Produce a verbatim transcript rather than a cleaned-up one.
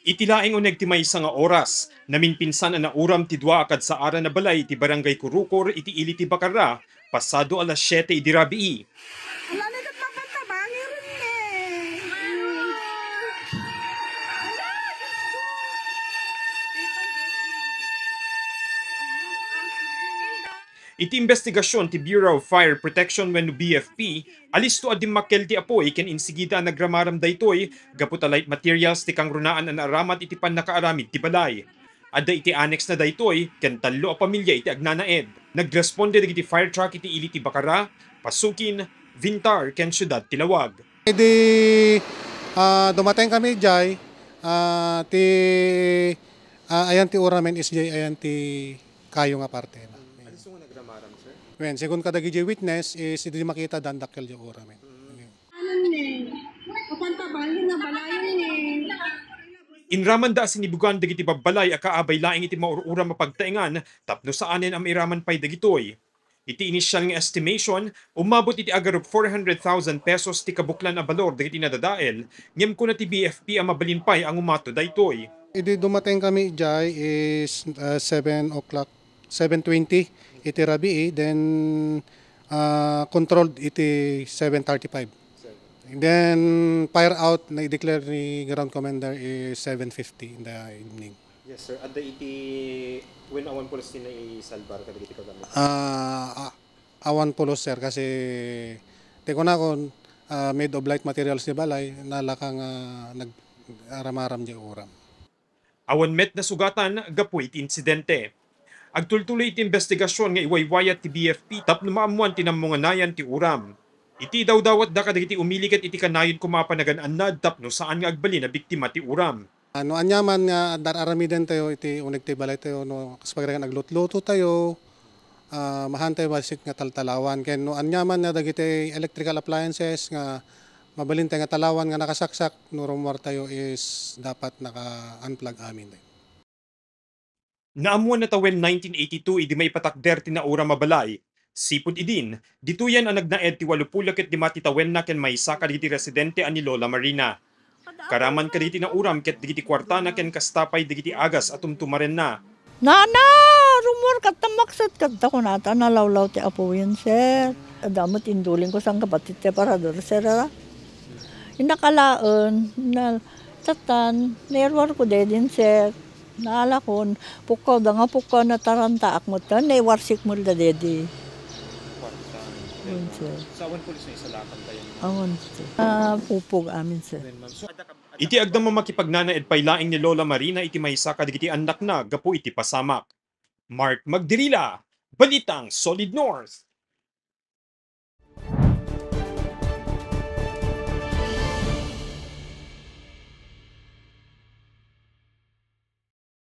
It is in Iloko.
Iti laeng uneg ti maysa nga oras, naminpinsan a nauram ti dua a kadsaaran a balay iti Barangay Kurukor iti ili ti Bacarra, pasado alas siete idi rabii. Iti imbestigasion ti Bureau of Fire Protection wenno B F P, alisto a dimmakkel ti apuy ken insigida a nagramaram daytoy gapu ta light materials ti kangrunaan a naaramat iti pannakaaramid ti balay. Adda iti annex na daytoy ken tallo a pamilya iti agnanaed. Nagresponde dagiti fire truck iti ili ti Bacarra, Pasukin, Vintar ken Siudad ti Laoag. Idi, ah, dumateng kami idiay, ah, ti, ah, ayan ti uramen is jay ayan ti kayo nga parte na. Ano nga nagramaram, sir? Wen, segun kadagiti witness is idi makita dandakkel di uramen. Ano ni? Kapan ta bahin nga balayan ni? Inramanda a sinibugan dagiti babbalay a kaabay laeng iti maur-uram a pagtaengan tapno saanen a mairaman pay dagitoy. Iti initial nga estimation, umabot iti agarup four hundred thousand pesos ti kabuklan a balor dagiti nadadael, ngem kuna ti B F P a mabalin pay a ngumato daytoy. Idi dumateng kami idiay is, uh, seven o'clock, seven twenty iti rabii, then, uh, controlled iti seven thirty-five. Then, fire out na i-declare ni Ground Commander is seven fifty in the evening. Yes, sir. Adda iti wen awan pulos ti naisalbar kadagiti kagamit? Ah, a-, awan pulos, sir, kasi ti kunakon, ah, made of light materials ti balay, nalaka nga nagramaram di uram. Awan met nasugatan gapu iti insidente. Agtultuloy iti imbestigasion nga iwaywayat ti B F P tapno maammoan ti nammunganayan ti uram. Iti idawdawatda kadagiti umili ket iti kanayon koma a panagan-annad tapno saan nga agbalin a biktima ti uram. Ah, no aniaman nga adda ar-aramidentayo iti uneg ti balaytayo, no kas pagarigan aglutlutotayo, ah, mahantayo bassit nga taltalawan. Ken no aniaman nga dagiti electrical appliances nga mabalintayo nga talawan nga nakasaksak, no rumuartayo is dapat naka-unplug amin. Naammoan na tawen nineteen eighty-two idi maipatakder ti nauram a balay. Sipud idin, ditoyen a nagnaed ti walupulo ket lima ti tawenna ken maysa kadagiti residente a ni Lola Marina. Karaman kadagiti nauram ket dagiti kuartana ken kasta pay dagiti agas a tumtumarenna. Nana, rumuar kadta maksat kadta kunata, nalawlaw ti apuyen, sir. Adda met induling ko saan kabatid ti aparador, sir, a. Innak alaen, na, tatan, nairwar ko dedin, sir. Naalakon, pukkaw da nga pukkaw, natarantaak met, ta naiwarsik met da dedi. Kwarta. Yun, sir. Sa awan pulos na isalakan tayo. Awan, sir. Ah, pupog amin, sir. Then, ma'am, so, adda ka, adda Iti agdama makipagnanaed pay laeng ni Lola Marina iti maysa kadagiti annakna gapu iti pasamak. Mark Magdirila, Balitang Solid North.